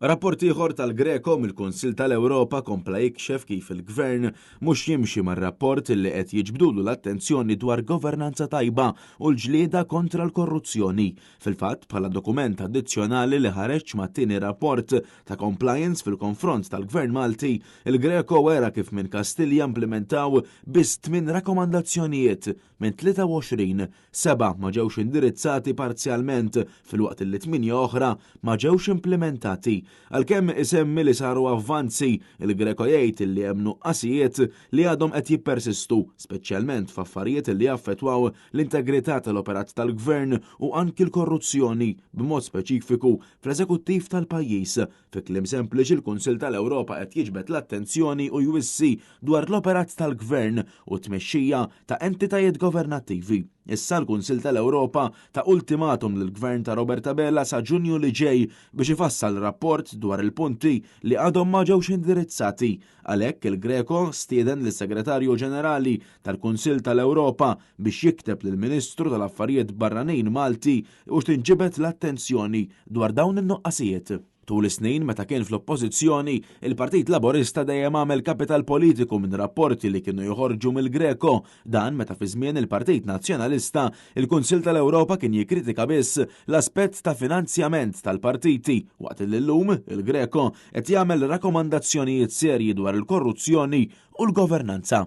Rapport ieħor tal-Greco mill-Kunsill tal-Ewropa kompla jikxef kif il-Gvern mhux jimxi mar-rapport li qed jiġbdulu l-attenzjoni dwar governanza tajba u l-ġlieda kontra l-korruzzjoni. Fil-fatt, bħala dokument addizzjonali li ħareġ mat-tieni rapport ta' compliance fil-konfront tal-Gvern Malti, il-Greco wera kif minn Kastilja implimentaw biss tmien rakkomandazzjonijiet minn 23, Sebgħa ma ġewx indirizzati parzjalment filwaqt li tmienja oħra ma ġewx implimentati. Għalkemm isemmi li saru avvanzi, il-Greco jgħid li hemm nuqqasijiet li għadhom qed jippersistu, speċjalment f'affarijiet li jaffettwaw l-integrità tal-operat tal-Gvern u anki l-korruzzjoni, b'mod speċifiku fl-eżekuttiv tal-pajjiż. Fi kliem sempliċi l-Kunsill tal-Ewropa qed jiġbed l-attenzjoni u jwissi dwar l-operat tal-Gvern u t-tmexxija ta' entitajiet governattivi. Issa l-Kunsill tal-Ewropa ta ultimatum lill-Gvern ta' Robert Abela sa Ġunju li ġej biex ifassal rapport dwar il-punti li għadhom ma ġewx indirizzati. Għalhekk il-Greco stieden lis-Segretarju Ġenerali tal-Kunsill tal-Ewropa biex jikteb lill-Ministru tal-Affarijiet Barranin Malti u tinġibed l-attenzjoni dwar dawn in-nuqqasijiet. Tul is-snin meta kien fl-Oppożizzjoni, il-Partit Laburista dejjem għamel kapital politiku minn rapporti li kienu joħorġu mill-Greco. Dan meta fi żmien il-Partit Nazzjonalista, il-Kunsill tal-Ewropa kien jikkritika biss l-aspett ta' finanzjament tal-partiti, waqt li llum il-Greco qed jagħmel rakkomandazzjonijiet serji dwar il-korruzzjoni u l-governanza.